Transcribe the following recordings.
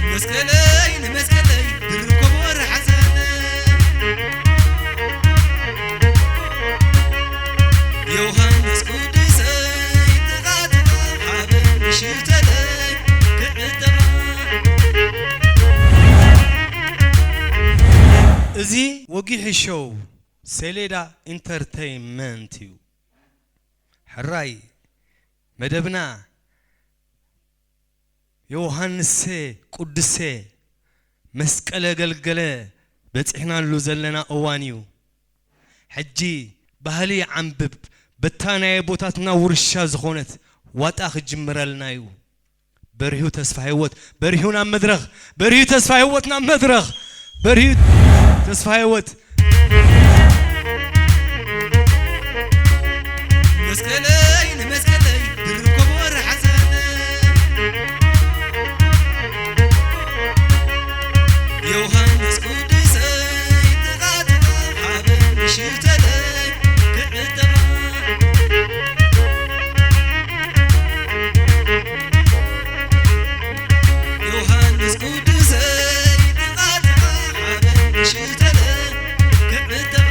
መስቀለይ ንመስቀለይ ድርብ ከበሮ ሓዘን ዮሃንስ ቅዱሰይ ጥቓ ጥቓ ሓበን ሽተለይ ክዕጠቓ። እዚ ወጊሑ ሾው ሰሌዳ ኢንተርተይንመንት እዩ። ሕራይ መደብና ዮሃንሰ ቅዱሰ መስቀለ ገልገለ በጺሕናሉ ዘለና እዋን እዩ። ሕጂ ባህሊ ይዓንብብ፣ በታ ናይ ኣቦታትና ውርሻ ዝኾነት ዋጣ ክጅምረልና እዩ። በሪሁ ተስፋ ህይወት፣ በሪሁ ናብ መድረኽ፣ በሪሁ ተስፋ ህይወት ናብ መድረኽ፣ በሪሁ ተስፋ ህይወት። መስቀለይ ንመስቀለይ ድርብ ከበሮ ሓዘን ዮሃንስ ቅዱሰይ ጥቓ ጥቓ ሓበን ሽተለይ ክዕጠቓ። ዮሃንስ ቅዱሰይ ጥቓ ጥቓ ሓበን ሽተለይ ክዕጠቓ።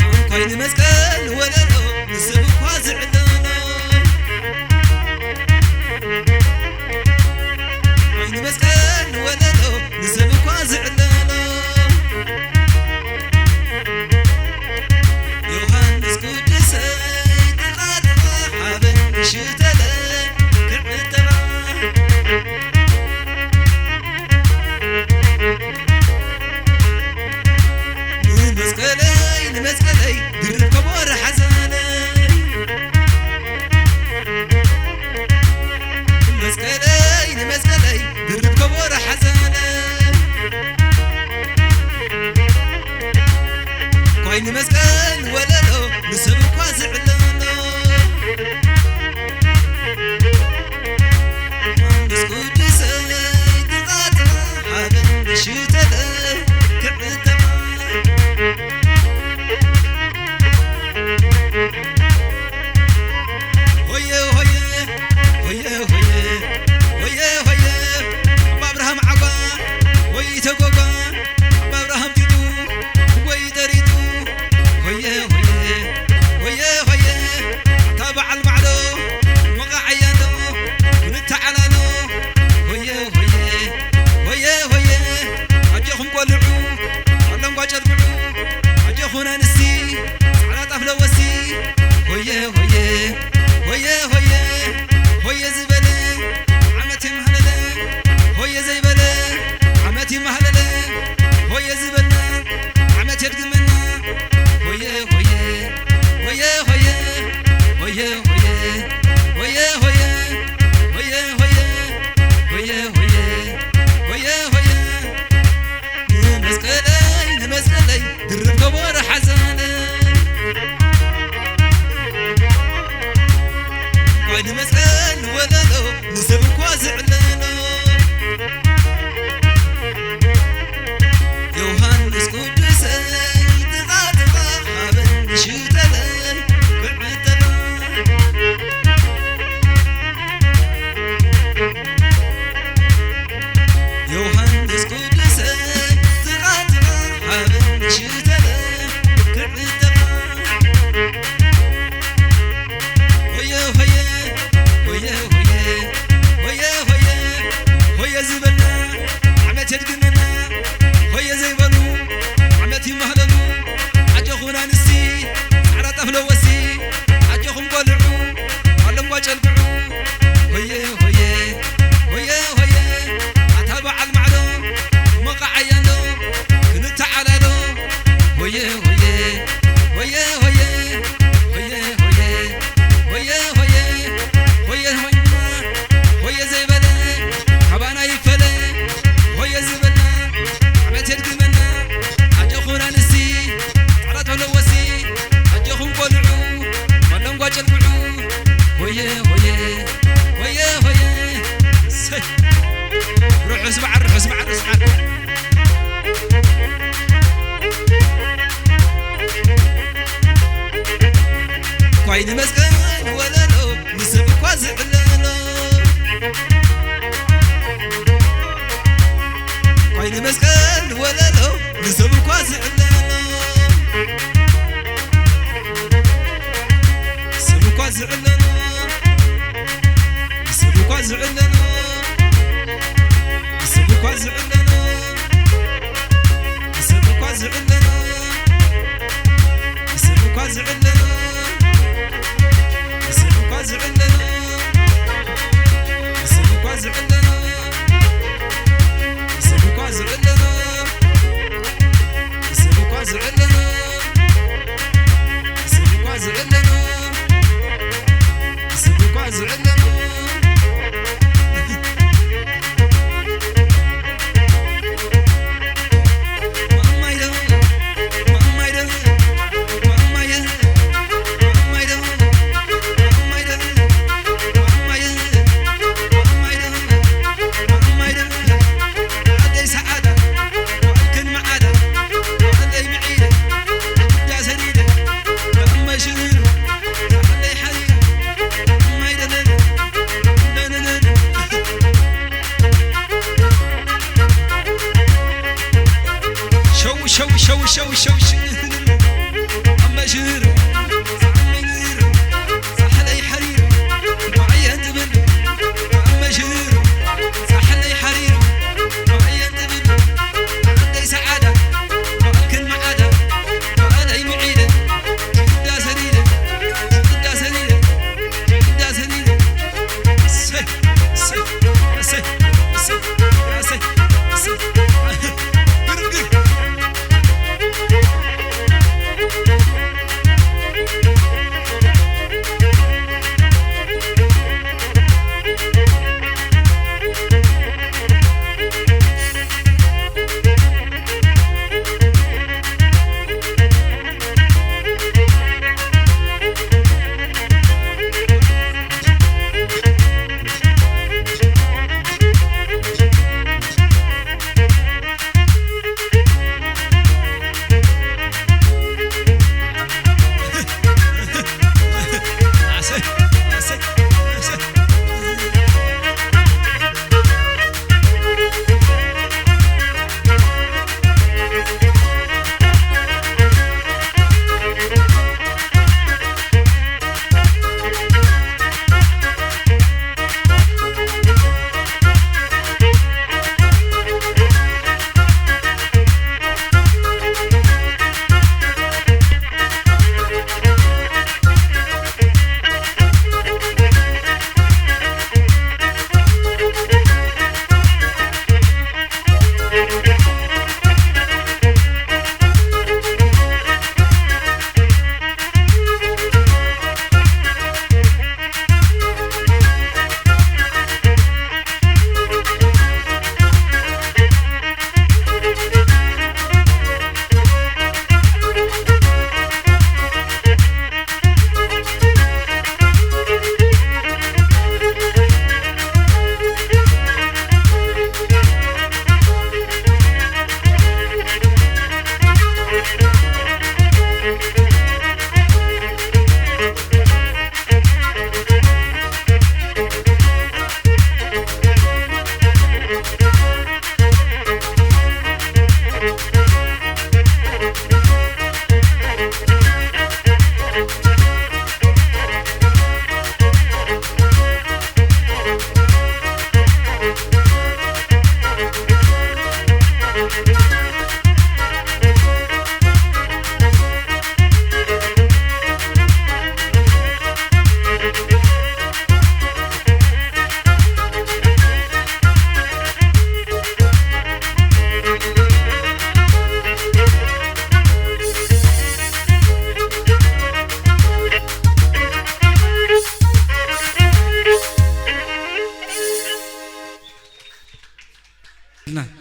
እንኳይ ንመስቀል ወለሎ ንስብ እኳ ዝዕለሎ። እንኳይ ንመስቀል ወለሎ ንስብ እኳ ዝዕለሎ። ዮሃንስ ቅዱሰይ ጥቓ ጥቓ ሓበን ሽተለ ክዕጠቓ። ንመስቀለይ ንመስቀለይ ድርብ ከበሮ ሓዘነይ። መስቀለይ ንመስቀለይ ድርብ ከበሮ ሓዘነይ። ኳይ ንመስቀል ወለሎ ንሰብ እኳ ዝዕለሎ። መንፈስ ቅዱሰይ ጥቓ ጥቓ ሓበን ሽተለ ክዕተባ። ሆየ ሆየ ሆየ ሆየ ሆየ ሆየ ኣባ ኣብርሃም ዓጓ ወይ ተጎጓ ኣባ ኣብርሃም ጢጡ ወይ ጠሪጡ ሆየ ሆየ ሆየ ሆየ ኣታ በዓል ማዕዶ ወቓዓያ ዶ ክልተ ዓላሎ ሆየ ሆየ ሆየ ሆየ ኣጆኹም ቆልዑ ኣለንጓ ጨልምዑ ኣጆኹን ኣንስቲ ጻዕዳ ጣፍ ለበስቲ ሆየ ሆየ ሆየ ሆየ ሆየ ዝበለ ዓመት የማህለለ ሆየ ዘይበለ ዓመት ይማህለለ ሆየ ዝበለ ዓመት የድግመና ሆየ ሆየ ሆየ ሆየ ሆየ ሆየ ሆየ ሆየ ሆየ ሆየ ሆየ ሆየ ሆየ ሆየ ሆየ ንመስቀለይ ንመስቀለይ ድርብ ከበሮ ሓዘነ ኳይ ንመስቀል ንወለሎ ንሰብ እኳ ዝዕለሎ ዮሃንስ ቅዱሰይ ጥቓ ጥቓ ሓበን ሽተለይ ክዕጠቓ ዮሃንስ ቅዱሰይ ጥቓ ጥቓ ሓበን ሽተለ ክዕጠቓ ሆየ ሆየ ሆየ ሆየ ሆየ ሆየ ጨልምዑ ሆየ ሆየ ሆየ ሆየ። እሰይ። ርሑስ በዓል፣ ርሑስ በዓል፣ ርሑስ በዓል። ኳይ ንመስቀል ወለሎ፣ ንሰብ እኳ ዝዕለሎ። ኳይ ንመስቀል ወለሎ፣ ንሰብ እኳ ዝዕለሎ። ንሰብ እኳ ዝዕለሎ። ንሰብ እኳ ዝዕለሎ። ንሰብ እኳ ዝዕለሎ። ንሰብ እኳ ዝዕለሎ። ንሰብ እኳ ዝዕለሎ። ንሰብ እኳ ዝዕለሎ። ንሰብ እኳ ዝዕለሎ። ንሰብ እኳ ዝዕለሎ። ንሰብ እኳ ዝዕለሎ። ንሰብ እኳ ዝዕለሎ። ንሰብ እኳ ዝዕለሎ። ሸው፣ ሸው፣ ሸው፣ ሸው፣ ሸው፣ ሸው። ኣመሽር፣ ሳዕመይር፣ ሳሕለይ ሓሪር፣ ማዕየን ትብል። ኣመሽር፣ ሳሕለይ ሓሪር፣ ማዕየን ትብል። ዓደይ ሰዓዳ፣ ማዕከን መዓዳ፣ ማዕለይ ምዒደ፣ ሽዳ ሰዲደ፣ ሽዳ ሰዲደ፣ ሽዳ ሰዲደ። እሰይ፣ እሰይ፣ እሰይ፣ እሰይ፣ እሰይ፣ እሰይ። ግርም፣ ግርም።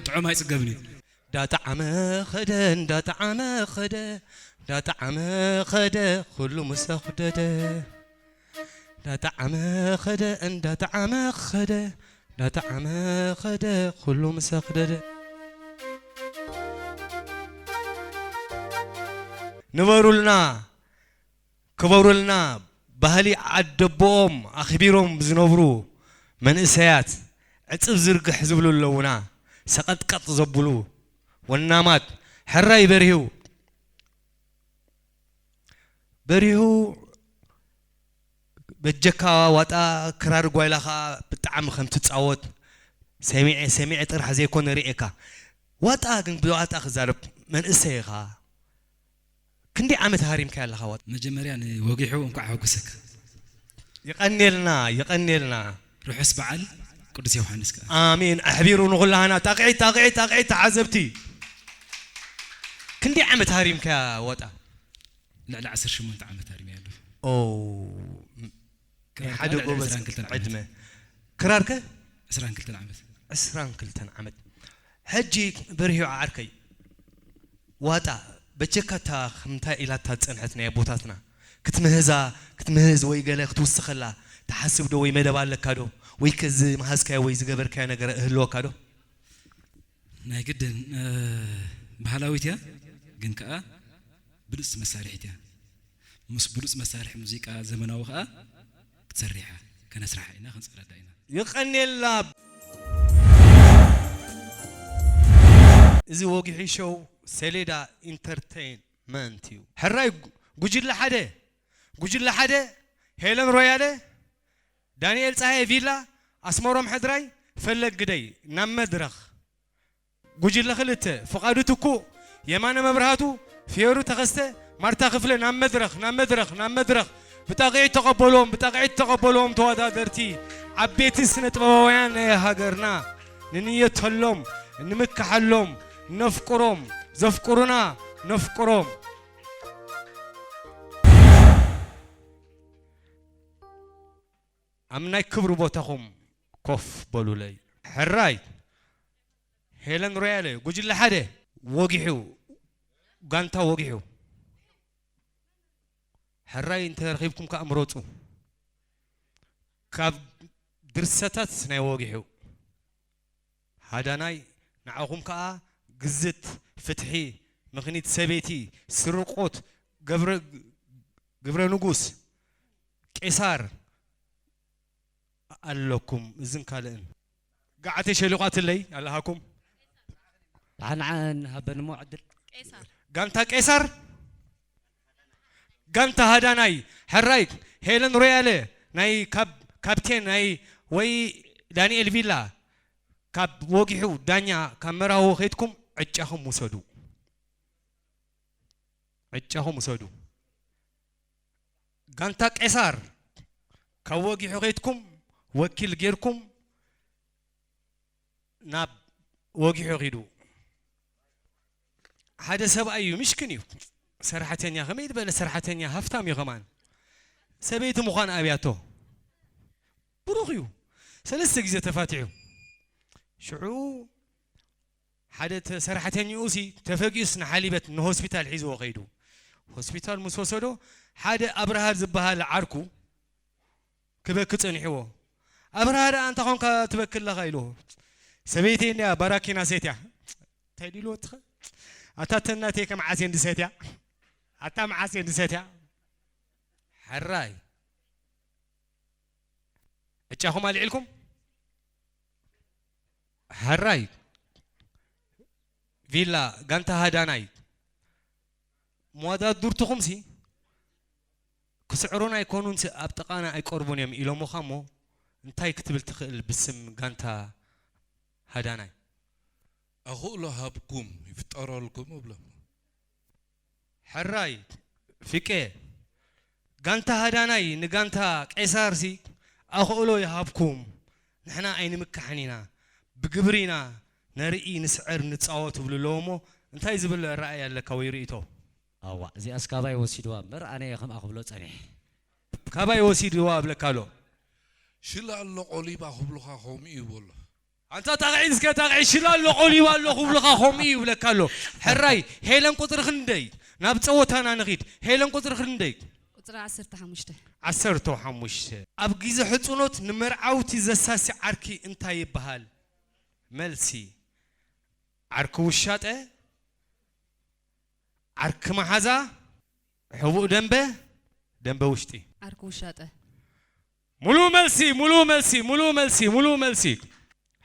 ጥዑም ኣይጽገብን እዩ። እንዳጠዓመ ኸደ፣ እንዳጠዓመ ኸደ፣ እንዳጠዓመ ኸደ፣ ኩሉ ምስ ኣኹደደ። እንዳጣዓመ ኸደ፣ እንዳጣዓመ ኸደ፣ እንዳጣዓመ ኸደ፣ ኩሉ ምስ ኣኽደደ። ንበሩልና፣ ክበሩልና። ባህሊ ዓደቦኦም ኣኽቢሮም ዝነብሩ መንእሰያት ዕጽብ ዝርግሕ ዝብሉ ኣለዉና። ሰቐጥቀጥ ዘብሉ ወናማት። ሕራይ በርሂው፣ በርሂው፣ በጀካ ዋጣ ክራር ጓይላ ኸኣ ብጣዕሚ ከም ትጻወት ሰሚዐ፣ ሰሚዐ ጥራሕ ዘይኮነ ርእየካ። ዋጣ ግን ብዋጣ ክዛረብ መንእሰይ ኢኻ። ክንደይ ዓመት ሃሪምካያ ኣለኻ ዋጣ? መጀመርያ ንወጊሑ እንኳዕ ኣሐጎሰካ። የቐንየልና፣ የቐንየልና። ርሑስ በዓል ቅዱስ ዮሃንስ ከኣ። ኣሜን። ኣሕቢሩ ንኹላህና። ጣቕዒት፣ ጣቕዒት፣ ጣቕዒት ተዓዘብቲ። ክንደይ ዓመት ሃሪምካያ ዋጣ? ልዕሊ ዓሰርተ ሸሞንተ ዓመት ሃሪመያ ኣለኹ። ኦ፣ ክራር ሓደ ከኣ ልዕሊ ጎበዝ ዕስራን ክልተን ዓመት። ዕድመ። ክራር ከ? ዕስራን ክልተን ዓመት። ዕስራን ክልተን ዓመት። ሕጂ በርሂው ዓርከይ፣ ዋጣ በጀካ እታ ከምታ ኢላታ ዝጸንሐት ናይ ኣቦታትና ክትምህዛ፣ ክትምህዝ ወይ ገለ ክትውስኸላ ትሓስብ ዶ? ወይ መደብ ኣለካ ዶ? ወይ ከዚ መሃዝካዮ ወይ ዝገበርካዮ ነገር እህልወካ ዶ? ናይ ግድን፣ እ፣ ባህላዊት እያ፣ ግን ከኣ ብሉጽ መሳርሒት እያ። ምስ ብሉጽ መሳርሒ ሙዚቃ ዘመናዊ ከኣ ክትሰርሕ እያ። ከነስርሓ ኢና፣ ክንጽዕረዳ ኢና። የቐንየልና። እዚ ወጊሑ ሾው ሰሌዳ ኢንተርቴይንመንት እዩ። ሕራይ ጉ-፣ ጉጅለ ሓደ፣ ጉጅለ ሓደ፣ ሄለን ሮያለ፣ ዳንኤል ጸሃየ ቪላ፣ ኣስመሮም ሕድራይ፣ ፈለግ ግደይ፣ ናብ መድረኽ። ጉጅለ ክልተ፣ ፍቓዱ ትኩእ፣ የማነ መብርሃቱ፣ ፊዮሩ ተኸስተ፣ ማርታ ክፍለ፣ ናብ መድረኽ፣ ናብ መድረኽ፣ ናብ መድረኽ። ብጣቕዒት ተቐበልዎም፣ ብጣቕዒት ተቐበልዎም ተወዳደርቲ፣ ዓበይቲ ስነ ጥበባውያን ናይ ሃገርና። ንንየተሎም፣ ንምከሓሎም፣ ነፍቅሮም፣ ዘፍቅሩና፣ ነፍቅሮም። ኣብ ናይ ክብሪ ቦታኹም ኮፍ በሉለይ። ሕራይ፣ ሄለን ሮያለ፣ ጉጅለ ሓደ፣ ወጊሑ፣ ጋንታ ወጊሑ። ሕራይ እንተ ረኺብኩም ከኣ ምረጹ። ካብ ድርሰታት ናይ ወጊሑ። ሃዳናይ፣ ንዓኹም ከኣ ግዝት፣ ፍትሒ፣ ምኽኒት ሰበይቲ፣ ስርቆት፣ ገብረ፣ ግብረ ንጉስ፣ ቄሳር ኣለኩም። እዝን ካልእን። ገዓተይ ሸሊቋትለይ ኣለሃኩም። ንዓ ንሃበን እሞ ዕድል። ቄሳር። ጋንታ ቄሳር፣ ጋንታ ሃዳናይ፣ ሕራይ፣ ሄለን ሮያለ፣ ናይ ካብ-፣ ካፕቴን ናይ ወይ ዳንኤል ቪላ፣ ካብ ወጊሑ ዳኛ ካብ መርሃዊ ኸይድኩም ዕጫኹም ውሰዱ። ዕጫኹም ውሰዱ። ጋንታ ቄሳር ካብ ወጊሑ ኸይድኩም ወኪል ጌርኩም ናብ ወጊሑ ኺዱ። ሓደ ሰብኣይ እዩ፣ ምሽክን እዩ። ሰራሕተኛ፣ ከመይ ዝበለ ሰራሕተኛ፣ ሃፍታም እዩ ከማን። ሰበይቲ ምዃን ኣብያቶ። ብሩኽ እዩ። ሰለስተ ግዜ ተፋቲሑ። ሽዑ ሓደ ተ-፣ ሰራሕተኛኡ ሲ ተፈጊኡስ ንሓሊበት ንሆስፒታል ሒዝዎ ከይዱ። ሆስፒታል ምስ ወሰዶ፣ ሓደ ኣብርሃ ዝበሃል ዓርኩ ክበኪ ጸኒሕዎ። ኣብርሃ ደኣ ኣንታ ኾንካ ትበኪ ኣለኻ ኢልዎ። ሰበይተይ እንድያ ባራኪና ሰትያ። እንታይ ድልዎ ትኸ? ኣታ ተናተይ ከመዓስ እየን ዝሰትያ? ኣታ መዓስ እየን ዝሰትያ? ሕራይ። ዕጫኹም ኣልዒልኩም? ሕራይ። ቪላ፣ ጋንታ ሃዳናይ። መዋዳድርትኹምሲ ክስዕሩና ኣይኮኑንሲ ኣብ ጥቓና ኣይቀርቡን እዮም ኢሎምኻ እሞ እንታይ ክትብል ትኽእል ብስም ጋንታ ሃዳናይ? ኣኽእሎ ሃብኩም ይፍጠረልኩም እብሎም። ሕራይ ፊቄ፣ ጋንታ ሃዳናይ ንጋንታ ቄሳርሲ ኣኽእሎ ይሃብኩም፣ ንሕና ኣይንምካሕን ኢና፣ ብግብሪ ኢና ነርኢ፣ ንስዕር፣ ንጻወት ይብሉ ኣለዉ እሞ እንታይ ዝብል ራእይ ኣለካ ወይ ርእይቶ? ኣዋ፣ እዚኣስ ካባይ ወሲድዋ እምበር ኣነ እየ ከምኣ ክብሎ ጸኒሐ። ካባይ ወሲድዋ እብለካ ኣሎ። ሽላ ኣሎ ቆሊባ ክብሉኻ ከምኡ እዩ በሎ። ኣንታ ጣቕዒ እስከ ጣቕዒ፣ ሽላ ኣሎ ቆሊባ ኣሎ ክብሉኻ ከምኡ እዩ ይብለካ ኣሎ። ሕራይ፣ ሄለን ቁጽሪ ክንደይ? ናብ ጸወታና ንኺድ። ሄለን ቁጽሪ ክንደይ? ቁፅሪ ዓሰርተ ሓሙሽተ። ዓሰርተ ሓሙሽተ። ኣብ ግዜ ሕፅኖት ንመርዓውቲ ዘሳሲ ዓርኪ እንታይ ይበሃል? መልሲ፣ ዓርኪ ውሻጠ፣ ዓርኪ መሓዛ፣ ሕቡእ ደንበ፣ ደንበ ውሽጢ። ዓርኪ ውሻጠ። ሙሉ መልሲ፣ ሙሉ መልሲ፣ ሙሉ መልሲ፣ ሙሉ መልሲ።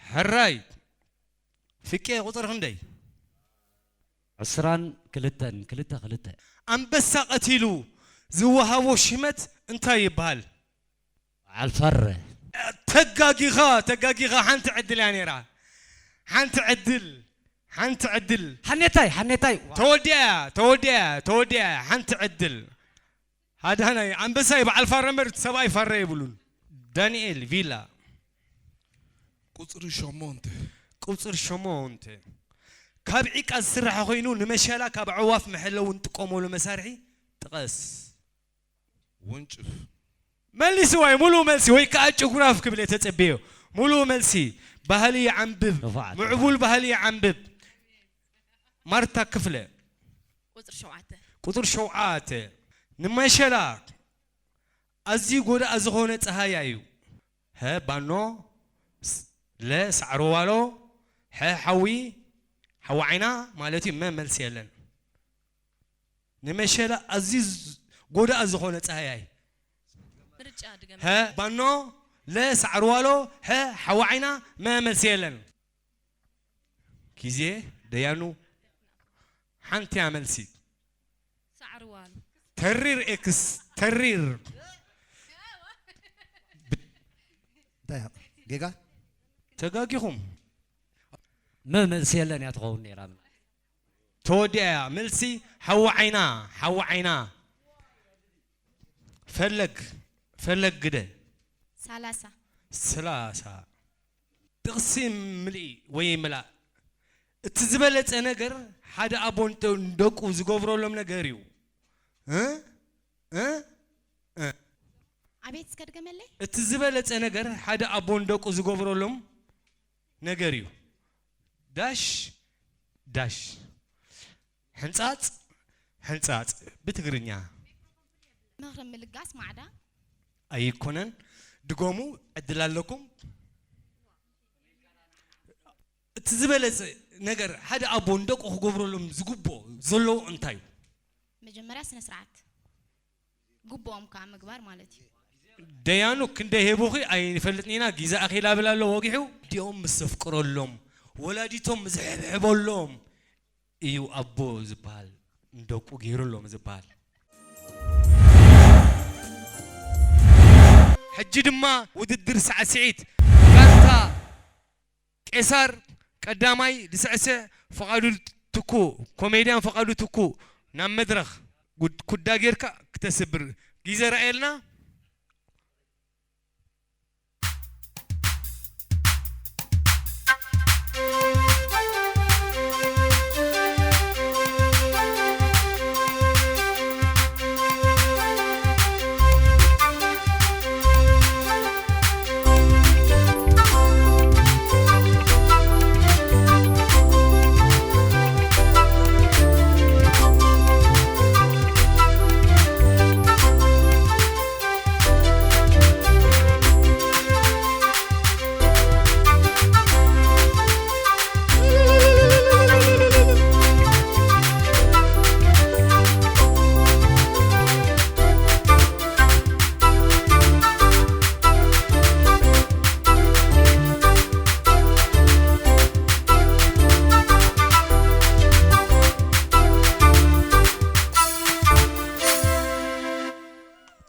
ሕራይ። ፍቄ ቁፅሪ ክንደይ? ዕስራን ክልተን፣ ክልተ ክልተ። ኣንበሳ ቀቲሉ ዝወሃቦ ሽመት እንታይ ይበሃል? በዓል ፈረ። ተጋጊኻ፣ ተጋጊኻ። ሓንቲ ዕድል እያ ነይራ። ሓንቲ ዕድል፣ ሓንቲ ዕድል። ሓኔታይ፣ ሓኔታይ። ተወዲኣ እያ፣ ተወዲኣ እያ፣ ተወዲኣ እያ። ሓንቲ ዕድል። ኣድሃናይ ኣንበሳ እዩ በዓል ፋረ እምበር ሰብኣይ ፋረ የብሉን። ዳንኤል ቪላ። ቁፅሪ ሸሞንተ። ቁፅሪ ሸሞንተ። ካብ ዒቃ ዝስራሕ ኮይኑ ንመሸላ ካብ ኣዕዋፍ መሐለዊ እንጥቀመሉ መሳርሒ ጥቐስ። ወንጭፍ። መልስዋይ ሙሉ መልሲ ወይ ከዓ ጭጉራፍ ክብል እየ ተፀብዮ። ሙሉ መልሲ። ባህሊ ይዓንብብ። ንፉዓት። ምዕቡል ባህሊ ይዓንብብ። ማርታ ክፍለ። ቁፅሪ ሸውዓተ። ቁፅሪ ሸውዓተ። ንመሸላ ኣዝዩ ጎዳኢ ዝኾነ ፀሃያ እዩ። ሀ ባኖ፣ ስ- ለ ሳዕሪ ዋሎ፣ ሐ ሓዊ፣ ሓዊ ዓይና ማለት እዩ። መ መልሲ የለን። ንመሸላ ኣዝዩ ዝ- ጎዳኢ ዝኾነ ፀሃያይ። ምርጫ ድገም። ሀ ባኖ፣ ለ ሳዕሪ ዋሎ፣ ሐ ሓዊ ዓይና፣ መ መልሲ የለን። ግዜ ደያኑ ሓንቲ እያ መልሲ። ሳዕሪ ዋሎ። ተሪር ኤክስ ተሪር። እንታይ ጌጋ ተጋጊኹም። መ መልሲ የለን እያ ትኸውን ነይራ። ተወዲኣ እያ መልሲ። ሓዊ ዓይና ሓዊ ዓይና። ፈለግ ፈለግ ግደ። ሰላሳ። ሰላሳ። ጥቕሲ ምልኢ ወይ ምላእ። እቲ ዝበለጸ ነገር ሓደ ኣቦ ንደ- ንደቁ ዝገብረሎም ነገር እዩ። እ? እ? እ? ኣቤት እስከ ድገመለይ። እቲ ዝበለጸ ነገር ሓደ ኣቦ ንደቁ ዝገብረሎም ነገር እዩ። ዳሽ ዳሽ። ሕንጻጽ ሕንጻጽ ብትግርኛ። ምኽሪ ምልጋስ ማዕዳ። ኣይኮነን። ድገሙ፣ ዕድል ኣለኩም። እቲ ዝበለጸ ነገር ሓደ ኣቦ ንደቁ ክገብረሎም ዝግብኦ ዘለዎ እንታይ እዩ? መጀመርያ ስነ ስርዓት ግቡኦም ከዓ ምግባር ማለት እዩ። ደያኑ ክንደይ ሄቡኺ ኣይንፈልጥን ኢና። ጊዛ ኣኺላ ብላ ኣሎ ወጊሑ። ኣዲኦም ምስ ዘፍቅረሎም፣ ወላዲቶም ምስ ዝሕብሕበሎም እዩ ኣቦ ዝበሃል፣ ንደቁ ገይሩሎም ዝበሃል። ሕጂ ድማ ውድድር ሳዕስዒት። ጋንታ ቄሳር ቀዳማይ ዝስዕስዕ ፍቓዱ ትኩ፣ ኮሜድያን ፍቓዱ ትኩ ናብ መድረኽ። ጉድ- ኩዳ ጌርካ ክተስብር ግዜ ረኣየልና።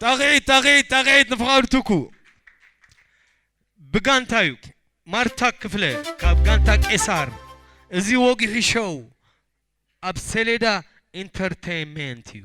ጣቕዒት ጣቕዒት ጣቕዒት ንፍቓዱ ትኩ። ብጋንታ እዩ። ማርታ ክፍለ ካብ ጋንታ ቄሳር። እዚ ወጊሒ ሾው ኣብ ሰሌዳ ኢንተርቴይንመንት እዩ።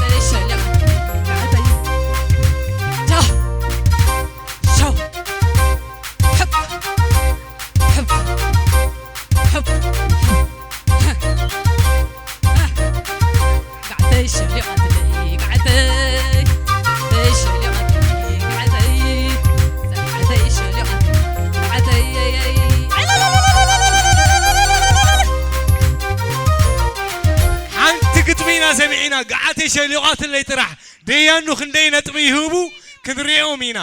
ገዓተይ ሸሊቓትለይ ጥራሕ ደያኑ ክንደይ ነጥቢ ይህቡ ክንሪኦም ኢና።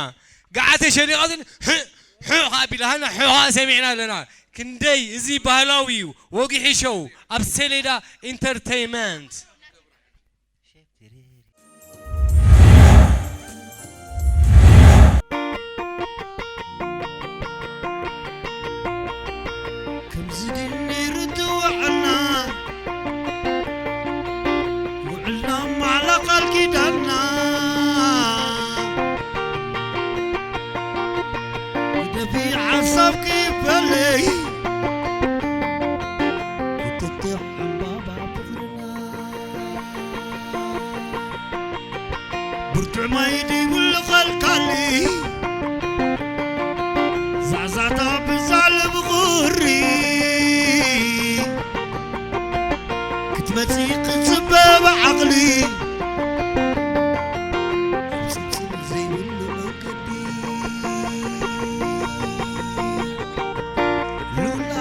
ገዓተይ ሸሊቓትን ሕ-፣ ሕ-፣ ከኣ ቢላ፣ ሃና ሕ-፣ ከኣ ሰሚዕና ኣለና። ክንደይ እዚ ባህላዊ እዩ። ወጊሒ ሾው ኣብ ሰሌዳ ኢንተርተይመንት። ከምዚ ድዩ ነይሩ እቲ ውዕልና፣ ውዕልና ማዕላ ቃል ኪዳንና። ግደፊ ሓሳብ ክይበለይ፣ ክትጥዕ ዕምባባ ፍቕርና። ብርቱዕ ማይ ዘይብሉ ኸልካሊ፣ ዛዕዛዕታ ብዛዕሊ ብቑሪ፣ ክትመጺ ክጽበ ብዓቕሊ፣ ጽብጽብ ዘይብሉ መንገዲ። ሉላ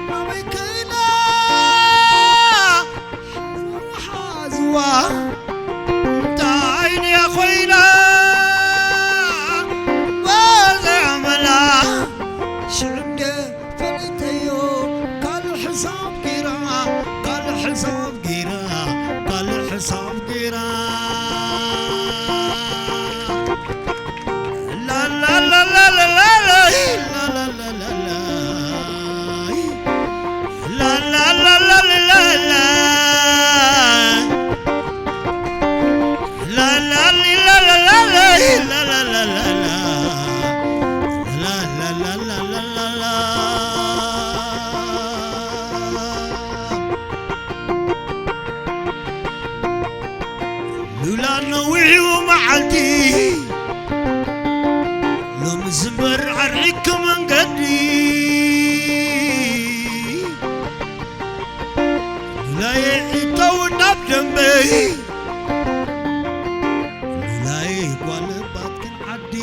ናበይ ከይዳ? ሓዝዋ እንታይ ድያ ኮይና? ወዘይ ኣመላ ሽዑ እንደ ፈለጠዮ ካልእ ሕሳብ ገይራ፣ ካልእ ሕሳብ ገይራ፣ ካልእ ሕሳብ ገይራ። ሉላ ነዊሑ መዓልቲ ሎሚ ዝንበር ዓርዒኪ መንገዲ። ሉላየ እተው ናብ ደንበይ፣ ሉላየ ጓል ባትክን ዓዲ።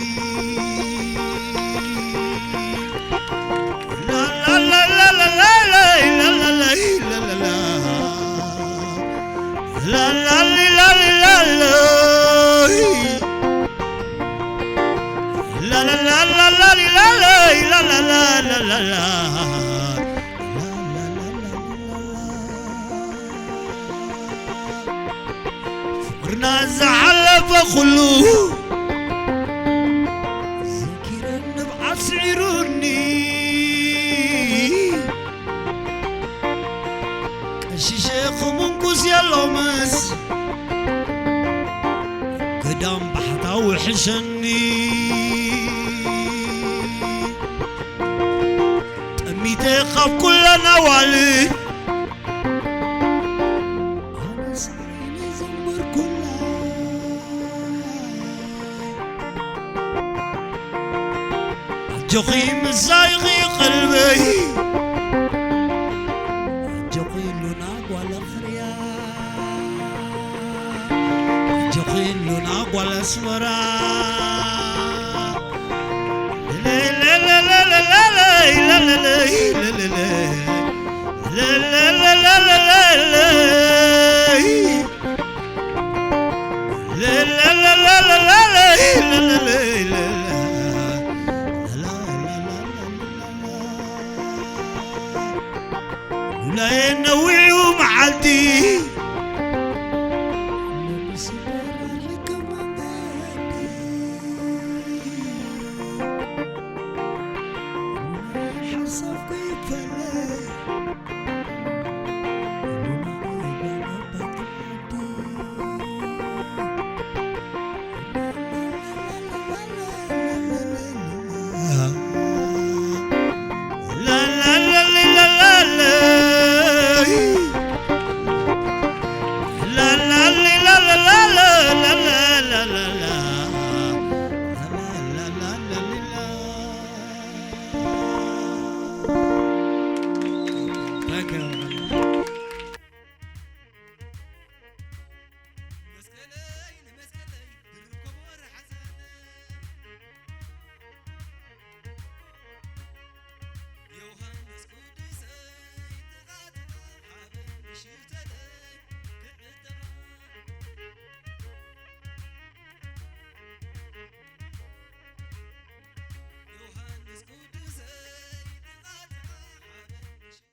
ፍቕርና ዝሓለፈ ኩሉ ዘኪረ ንብዓት ስዒሩኒ። ቀሺሸ ክምንኩስ የሎምስ ገዳም ባሕታ ውሕሸኒ። ጠሚተ ካብ ኩለን ኣዋልድ ኣነ ሳዕሪ ዘንበርኩላ። ኣጆኺ ምሳይኺ ቀልበይ፣ ኣጆኺ ሉና ጓል ኣኽርያ፣ ኣጆኺ ሉና ጓል ኣስመራ። ሉላየ ነዊሑ መዓልቲ